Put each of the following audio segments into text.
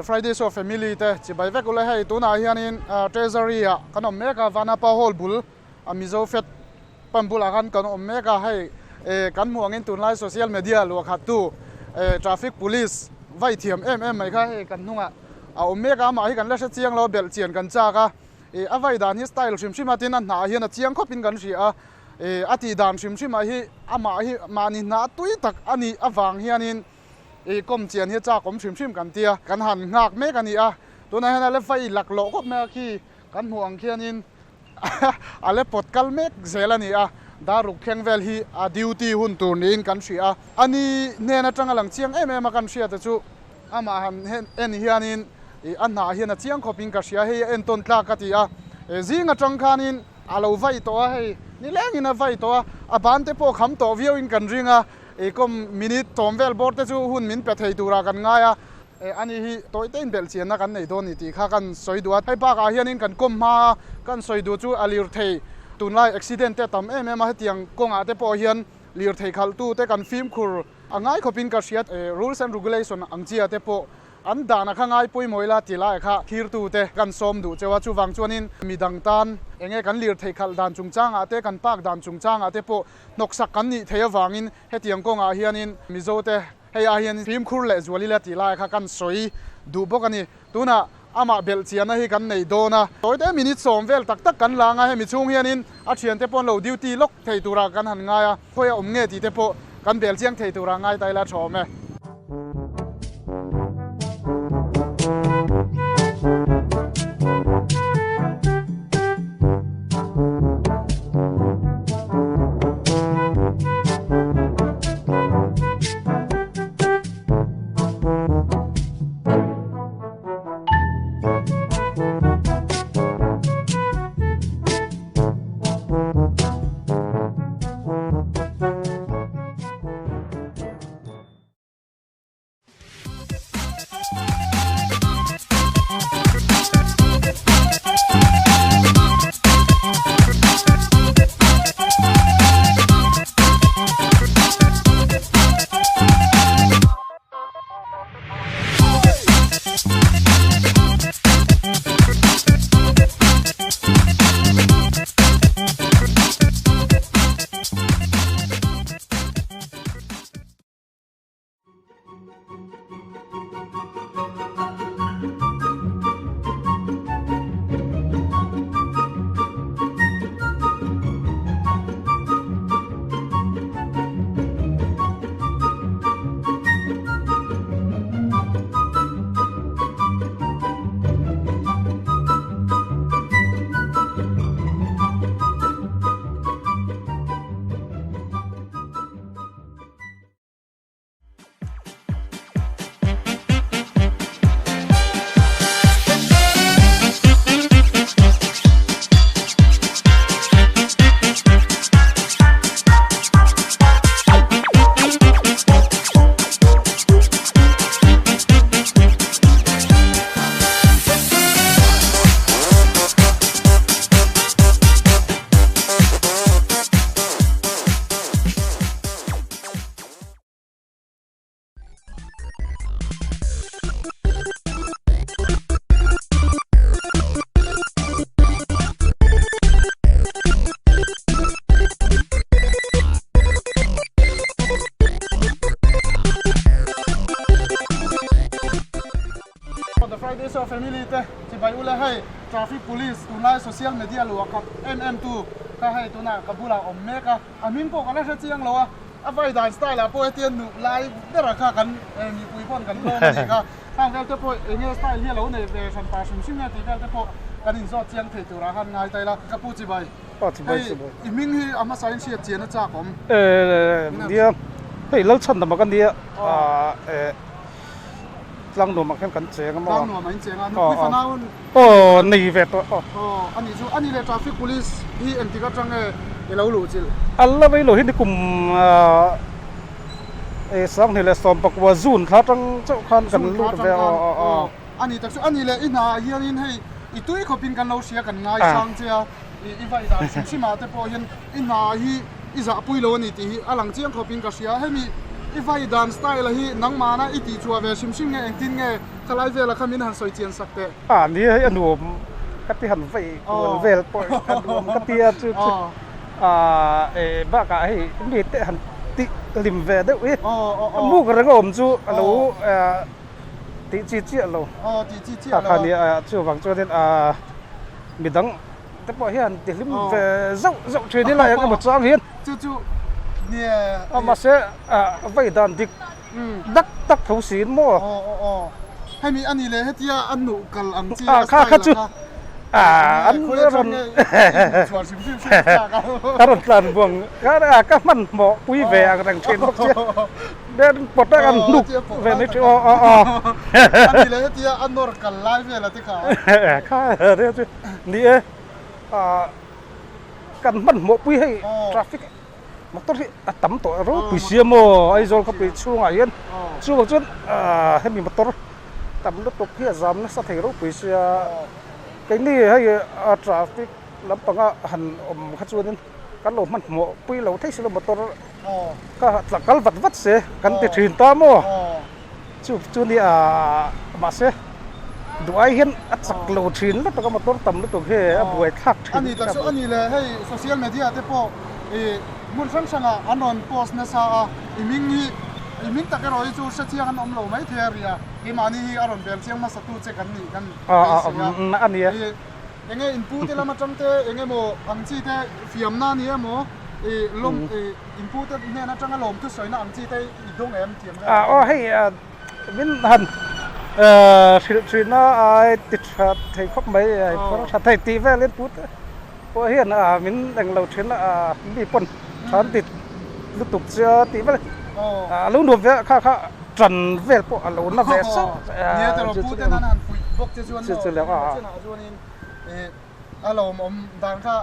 The Friday Show family te chibai vek ula hei tunah hianin Treasury ah kan awm mek a Vanapa Hall bul a Mizo Fed pump bulah khan kan awm mek a hei kan hmuh angin tunlai social media luah khat tu traffic police vai thiam em em mai kha hei kan hnungah a awm mek a amah hi kan la hre chiang lo a belh chian kan chak a a vai dan hi style hrim hrim a tin a hnah hian a chiang khawp in kan hria a a tih dan hrim hrim ah hi amah hi mahni hnah tui tak a nih avang hianin I kawm chian hi chak awm hrim hrim kan tia, kan han nghak mek a ni a, tunah hian a le fai lak lawh khawp mai a khi kan hmuh ang khianin a le pawt kal mek zel a ni a, daruk thleng vel hi a duty hun tur niin kan hria a, a ni hnen atanga lang chiang em em a kan hriat te chu amah han en hianin a hnah hian a chiang khawpin ka hria, hei a entawn tlak ka ti a, zing atang khanin a lo vai tawh a, hei nilengin a vai tawh a, a ban te pawh kham tawh viauin kan ring a. I kum minute tawm vel bawr te chu hun min pe thei turah kan ngai a, ani hi tawih te inbelh chianna kan nei dawn ni tih kha kan sawi duh a. Hei bakah hianin kan kawm hma a, kan sawi duh chu a lirthei tunlai accident te a tam em em a, hetiang kawngah te pawh hian lirthei khalhtu te kan fimkhur a ngai khawpin ka hriat. Rules and regulation ang chia te pawh An dana kha ngai pawimawh ila ti lai kha thirtute kan sawm duh cheu a, chuvang chuanin midang tan enge kan lirthei khalh dan chungchangah te, kan park dan chungchangah te pawh hnawksak kan nih theih avangin hetiang kawngah hianin Mizote hei ah hian fimkhur leh zual ila ti lai kha kan sawi duh bawk a ni. Tunah amah belh chianna hi kan nei dawn a, tawite minute sawm vel tak tak kan lang a, hemi chhung hianin a thiante pawh an lo duty lawk thei turah kan han ngai a, khawi a awm nge tih te pawh kan bel chiang thei turah ngai ta ila tha awm e. The Friday Show family te chibai ule hei traffic police tunlai social media luah khat em em tu kha hei tunah ka bulah awm mek a a hming pawh ka la hre chiang lo a a vai dan style ah pawh hetiang nuh lai berah kha kan mipui pawn kan lawm a nih kha hang vel te pawh eng nge style hi a lo nei ve hran pa hrim hrim nge tih vel te pawh kan inzawt chiang thei turah khan ngai ta ila ka pu chibai hei i hming hi a hmasa in hriat chian a chak awm. Nia hei Lalchhandama ka nia Tlang nuamah khian kan cheng a maw? Tlang nuamah in cheng a, nupui fanau an. Aw nei ve tawh aw. Aw a nih chu, a nih leh traffic police hi engtik atang nge i lo luh chilh? A la rei lo hi ni kum 20 leh 19 June thla atang chauh khan kan lut ve aw aw aw. A nih tak chu, a nih leh i hnaah hianin hei i tui khawpin kan lo hria kan ngaisang che a, i vai dan hrim hrim ah te pawh hian i hna hi i zahpui lo a ni tih hi a lang chiang khawpin ka hria. Hemi i vai dan style hi nangmahna i tihchhuah ve hrim hrim nge engtin nge Khalai vela kha min han sawi chian sak teh. A ni hei a nuam ka ti han vei kual vel pawh a nuam ka ti a chu chu e bakah hei mi te han tih hlim ve deuh hi muk reng a awm chu a lo tih chi chiah lo a kha nia chuvang chuanin midang te pawh hian ti hlim ve zauh zauh thin ila eng emaw chang hian chu chu nia mahse vei dan dik dak tak tho siin maw? Aw aw aw hemi a ni leh hetia a hnuh kal ang chi a kha kha chu an rawn chhuar hrim hrim hrim chak a ka rawn tlan buang ka ka hmanhmawh pui ve ang reng thin bawk sia den pawt a kan hnuk ve mai thin aw aw aw a ni leh hetia a nawr kal lai vel a te kha kha chu ni e kan hmanhmawh pui hei traffic Motor hi a tam tawh ropui sia maw Aizawl khawpui chhungah hian chuvang chuan hemi motor tam lutuk hi a zam nasa thei ropui sia keini hei a traffic lampanga han awm kha chuanin kan lo hmanhmawh pui lo thei silo motor kha tla kal vat vat se kan ti thin ta maw chu chu nia mahse duh ai hian a chak lo thin lutuk a motor tam lutuk hi a buai thlak thin ani tak chu ani le hei social media te pawh ih hmun hrang hrang ah an rawn post nasa a i hming hi i hming tak erawh hi chu hre chiang an awm lo mai thei a ria keimahni hi a rawn bel chiang hmasa tu che kan nih kan beisei a ania ih enge inpu te lam atang te enge maw ang chi te fiamna ani emaw ih lawm ih inpu te hnen atanga lawm thusawina ang chi te i dawng em thiam vel aw hei Min han hrilh thin a, ai ti tha thei khawp mai, ai phawr tha thei tih velin put pawh hian min eng lo thin a, mi pawn tha an ti lutuk che a tih vel a lo nuam ve a, kha kha tan vel pawh a lo na ve sauh chu chu leh a. A lawmawm dan kha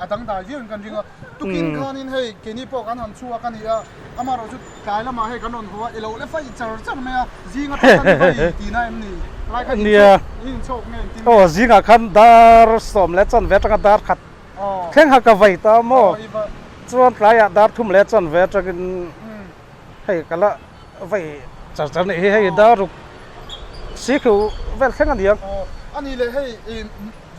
a dangdai viau in kan ring a, tukin khanin hei keini pawh kan han chhuak a ni a, amaherawh chu tlai lamah hei kan rawn haw a, i lo le fai char char mai a, zing atang khan vai tihna em ni? Tlai khan in inchhawk nge engtin nge? Aw zingah khan dar sawm leh chanve atanga dar khat thleng kha ka vai ta maw? Chuan tlaiah dar thum leh chanve atangin hei ka la vai char char a nih hi, hei dar ruk sikhu vel thleng a ni ang. Aw a ni leh hei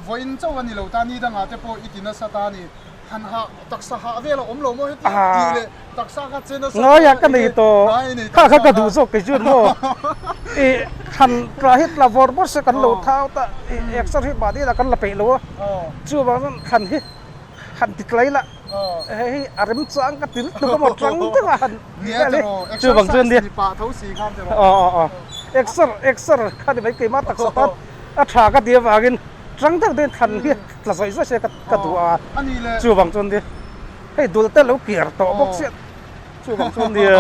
Vawiin chauh a ni lo ta, ni dangah te pawh i ti nasa ta a ni. Han hah, taksa hah vel a awm lo maw heti tih leh taksa kha che nasa Ngaia ka nei tawh, kha kha ka duh zawk kei chuan maw i thlan tla hi tla vawr vawr se kan lo thau ta, i exer hi mahni lah kan la peih lo a, chuvang chuan thlan hi han ti tlai la, hei hi a remchang ka ti lutuk a maw tang deuh a han ti vel hi, chuvang chuan nia, aw aw aw, exer exer kha ni mai keimah taksa tan. A tha ka ti avangin tang deuh deuhin thlan hi tla zawih zawih se ka duh a, chuvang chuan nia hei dul te lo kiar tawh bawk chiah chuvang chuan nia.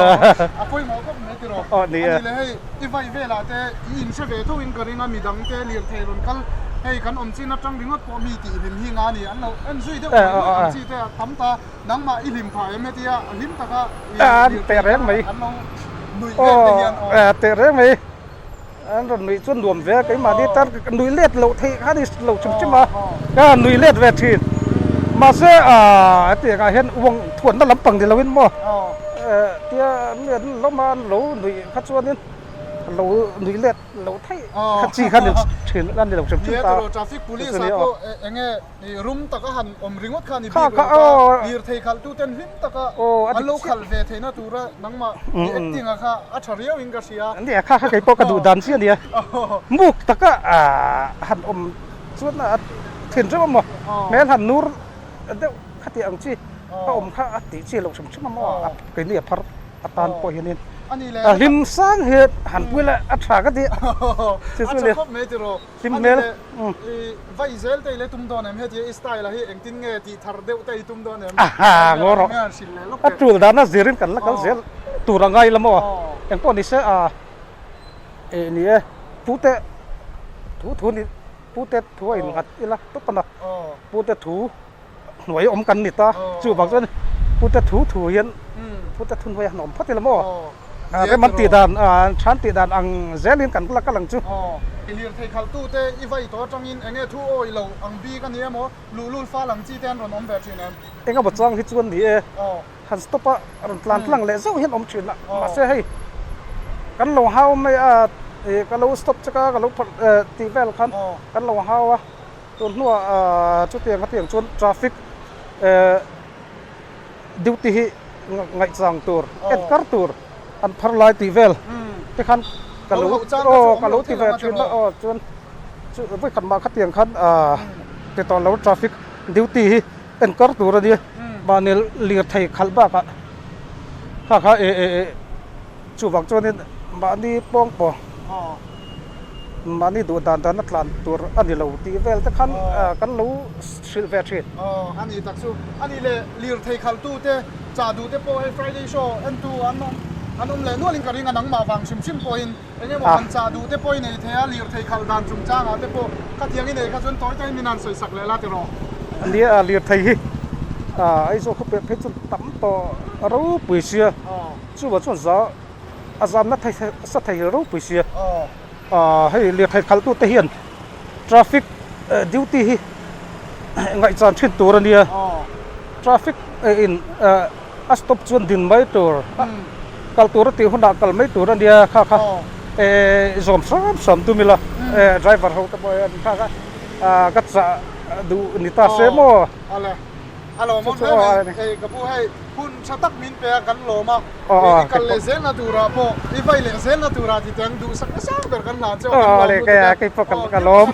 A pawimawh khawp mai tiraw. Aw nia. A ni le hei i vai velah te i inhre ve tho in ka ring a midang te lirthei rawn kal hei kan awm chin atang ringawt pawh mi tih hlim hi nga a ni an lo en zui deuh mai ngawt ang chi te a tam ta nangmah i hlim phah em hetia hlim taka i lirthei kal an lo nuih vel te hian aw. Aw teh reng mai. An rawn nuih chuan nuam ve a, keimahni tan nuih let loh theih kha a ni lo hrim hrim a, ka nuih let ve thin. Mahse hetiang ah hian uang thuanna lampang ni loin maw tia mi an lawm a, an lo nuih kha chuanin lo nuih let loh theih kha chi kha ni thin a ni lo hrim hrim ta. Traffic police ah pawh enge rum taka han awm ringawt kha a ni bik lo ta, lirthei khalhtuten hlim taka an lo khalh ve theihna tura nangmah i acting a kha a tha riau in ka hria. Nia kha kha kei pawh ka duh dan chiah a nia, muk taka han awm chuan a thinrim a maw, hmel han nur deuh khati ang chi a awm kha a tih chi loh hrim hrim a maw, keini a phar atan pawh hianin a hlim sang hi han pui la a tha ka ti a tha khawp mai tiraw. Hlim hmel. I vai zel te i le tum dawn em? Hetia i style a hi engtin nge tih thar deuh te i tum dawn em? Aha, ngaw rawh. A tul dana zirin kan la kal zel tur a ngai la maw? Engpawh ni se a eh ni e, pute thu thu ni pute thu a innghat ila tawp a na. Pute thu hnuai awm kan ni ta, chuvang chuan pute thu thu hian pute thu hnuai han awm phawt ila maw? Rem an tih dan, than tih dan ang zelin kan la kal ang chu. I lirthei khalhtute i vai tawh atangin eng nge thu awi lo ang bik a ni emaw, luhlul fal ang chi te an rawn awm ve thin em? Engemaw chang hi chuan ni e, han stop a rawn tlan tlang leh zauh hian awm thin a, mahse hei kan lo hau mai a. Ih ka lo stop chek a, ka lo phawrh tih vel khan kan lo hau a, tun hnuah chutiang hetiang chuan traffic duty hi ngaihchang tur, en kar tur an phar lai tih vel te khan ka lo aw ka lo ti ve thin a aw chuan chu vawikhat mah khatiang khan ti tawh lo traffic duty hi en kar tur a nia mahni lirthei khalh bakah kha kha eh eh Chuvang chuanin mahni pawng pawh mahni duh dan dan a tlan tur a ni lo tih vel te khan kan lo hrilh ve thin. Aw a ni tak chu. A nih leh lirthei khalhtu te, chah duh te pawh hei Friday show entu an awm an awm leh nualin ka ring a nangmah vang hrim hrim pawhin eng emaw han chah duh te pawh i nei thei a, lirthei khalh dan chungchangah te pawh khatiang i nei kha chuan tawi tawiin min han sawi sak leh la tiraw? Nia lirthei hi Aizawl khawpui ah phei chuan tam tawh ropui sia. Chuva chuan za a zamna thei sa thei hi ropui sia. Hei lirthei khalhtute hian traffic duty hi ngaihchan thin tur a nia. Traffic in a stop chuan din mai tur, kal tur a tih hunah kal mai tur a nia kha kha zawm hram hram tum ila driver ho te pawh hian kha kha ka chah duh ni ta se maw. A lawmawm hle mai, hei ka pu hei hun tha tak min pe a kan lawm a, i kal leh zelna turah pawh i vai leh zelna turah ti teng duhsak nasa ber kan hlan che aw kan lawm lutuk e. Aw le kei pawh ka lawm.